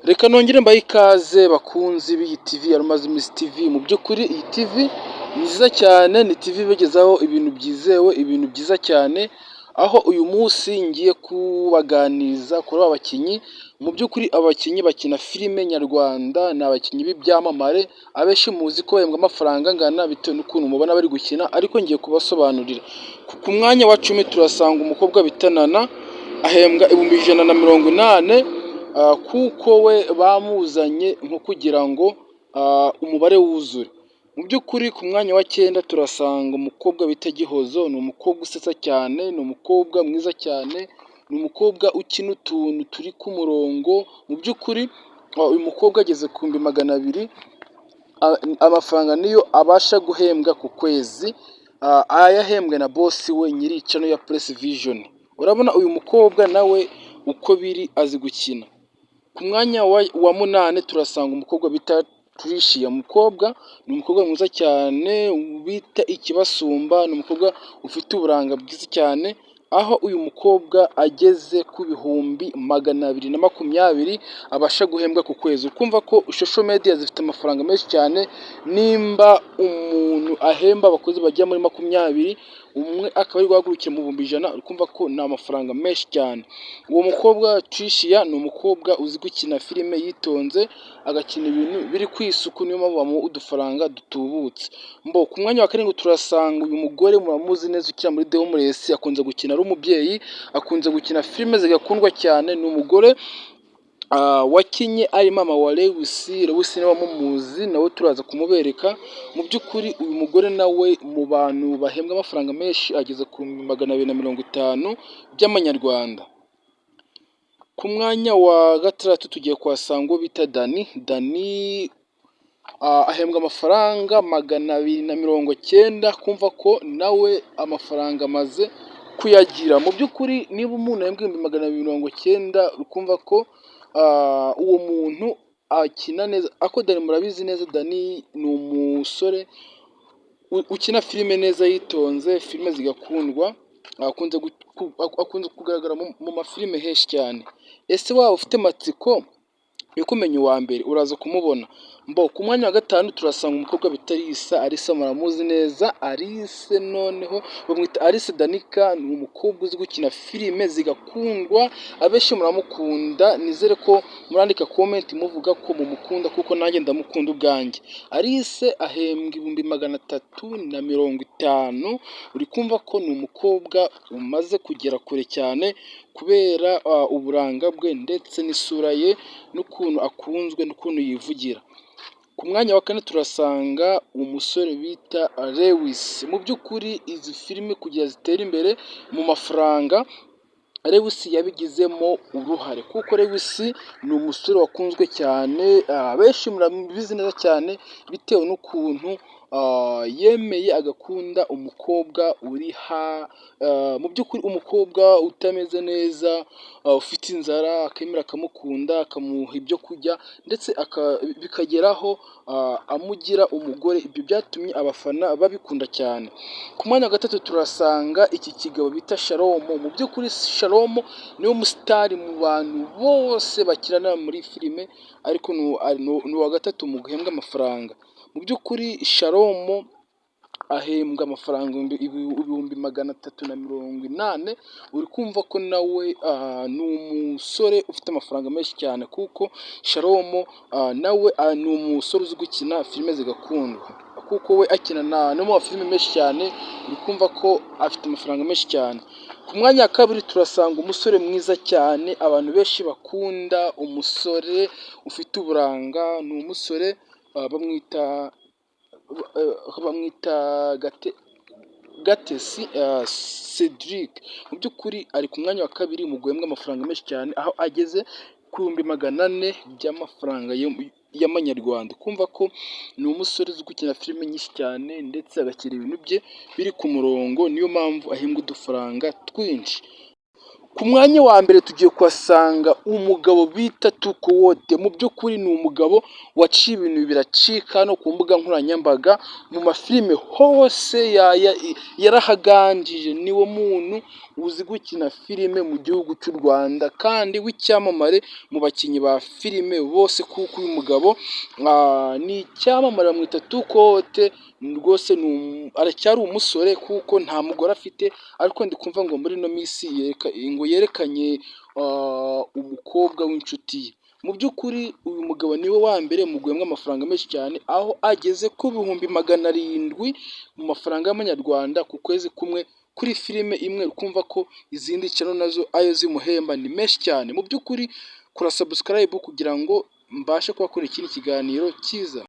Reka nongere mbahe ikaze, bakunzi b'iyi TV ya Rumazi TV. Mu by'ukuri iyi TV ni nziza cyane, ni TV ibagezaho ibintu byizewe, ibintu byiza cyane, aho uyu munsi ngiye kubaganiriza kuri aba bakinnyi. Mu by'ukuri abakinnyi bakina filime nyarwanda ni abakinnyi b'ibyamamare, abenshi muzi ko bahembwa amafaranga angana bitewe n'ukuntu mubona bari gukina, ariko ngiye kubasobanurira. Ku mwanya wa 10 turasanga umukobwa bita Nana, ahembwa 180,000, kuko we bamuzanye nko kugira ngo umubare wuzure. Mu by'ukuri ku mwanya wa 9 turasanga umukobwa bita Gihozo, ni umukobwa usetsa cyane, ni umukobwa mwiza cyane, ni umukobwa ukina utuntu turi ku murongo. Mu by'ukuri uyu mukobwa ageze ku 200,000, amafaranga niyo abasha guhembwa ku kwezi, ayahembwe na boss we nyiri channel ya Press Vision. Urabona uyu mukobwa nawe uko biri azi gukina. Ku mwanya wa 8 turasanga umukobwa bita Tricia. Umukobwa ni umukobwa mwiza cyane bita Ikibasumba, ni umukobwa ufite uburanga bwiza cyane, aho uyu mukobwa ageze ku 220,000 abasha guhembwa ku kwezi. Ukumva ko social media zifite amafaranga menshi cyane, nimba umuntu ahemba abakozi bagera muri 20, umwe akaba ari guhagurukira mu 100,000, ukumva ko ni amafaranga menshi cyane. Uwo mukobwa Tricia ni umukobwa uzi gukina filime yitonze, agakina ibintu biri ku isuku, niyo mpamvu bamuha udufaranga dutubutse. Mbo ku mwanya wa 7 turasanga uyu mugore muramuzi neza ukina muri The Homeless, akunze gukina ari umubyeyi, akunze gukina filime zigakundwa cyane, ni umugore wakinye ari mama wa Lewis. Lewis niba mumuzi nawe turaza kumubereka. Mu by'ukuri uyu mugore nawe mu bantu bahembwa amafaranga menshi, ageze ku 250,000 by'amanyarwanda. Ku mwanya wa 6 tugiye kuhasanga uwo bita Dani. Dani ahembwa amafaranga 290, kumva ko nawe amafaranga amaze kuyagira. Mu by'ukuri niba umuntu ahembwa 290,000, ukumva ko uwo muntu akina neza. Ariko Dani murabizi neza, Dani ni umusore ukina filime neza yitonze, filime zigakundwa, akunze kugaragara mu mafilime henshi cyane. Ese waba ufite amatsiko yo kumenya uwa mbere? Uraza kumubona. Mbo ku mwanya wa 5 turasanga umukobwa bita Alice. Alice muramuzi neza, Alice noneho bamwita Alice Danica, ni umukobwa uzi gukina filime zigakundwa, abenshi muramukunda, nizere ko murandika comment muvuga ko mumukunda kuko nanjye ndamukunda ubwanjye. Alice ahembwa 350,000, uri kumva ko ni umukobwa umaze kugera kure cyane kubera uburanga bwe ndetse n'isura ye n'ukuntu akunzwe n'ukuntu yivugira. Ku mwanya wa 4 turasanga umusore bita Lewis. Mu by'ukuri izi filime kugira zitere imbere mu mafaranga, Lewis yabigizemo uruhare, kuko Lewis ni umusore wakunzwe cyane, abenshi murabizi neza cyane, bitewe n'ukuntu yemeye agakunda umukobwa uri mu by'ukuri umukobwa utameze neza, ufite inzara, akemera akamukunda, akamuha ibyo kurya ndetse bikageraho amugira umugore. Ibyo byatumye abafana babikunda cyane. Ku mwanya wa 3 turasanga iki kigabo bita Shalom. Mu by'ukuri Shalom niwe musitari mu bantu bose bakinana muri filime, ariko ni uwa gatatu mu guhembwa amafaranga. Mu by'ukuri Shalom ahembwa amafaranga 380,000, uri kumva ko nawe ni umusore ufite amafaranga menshi cyane, kuko Shalom nawe ni umusore uzi gukina filime zigakundwa, kuko we akina no mu mafilime menshi cyane, uri kumva ko afite amafaranga menshi cyane. Ku mwanya wa 2 turasanga umusore mwiza cyane abantu benshi bakunda, umusore ufite uburanga, ni umusore bamwita Gatesi Cedric. Mu by'ukuri ari ku mwanya wa 2 mu guhembwa amafaranga menshi cyane, aho ageze ku 400,000 by'amafaranga y'amanyarwanda. Kumva ko ni umusore uzi gukina filime nyinshi cyane ndetse agakina ibintu bye biri ku murongo, niyo mpamvu ahembwa udufaranga twinshi. Ku mwanya wa mbere tugiye kuhasanga umugabo bita Tukowote. Mu by'ukuri ni umugabo waciye ibintu biracika no ku mbuga nkoranyambaga, mu mafilime hose yarahaganjije. Niwo muntu uzi gukina filime mu gihugu cy'u Rwanda kandi w'icyamamare mu bakinnyi ba filime bose, kuko uyu mugabo ni icyamamare, bamwita Tukowote. Rwose aracyari umusore kuko nta mugore afite, ariko ndi kumva ngo muri ino minsi ngo yerekanye umukobwa w'inshuti ye. Mu by'ukuri uyu mugabo niwe wa mbere mu guhembwa amafaranga menshi cyane, aho ageze ku 700,000 mu mafaranga y'amanyarwanda ku kwezi kumwe kuri filime imwe. Ukumva ko izindi channel nazo ayo zimuhemba ni menshi cyane. Mu by'ukuri kora subscribe kugira ngo mbashe kubakora ikindi kiganiro cyiza.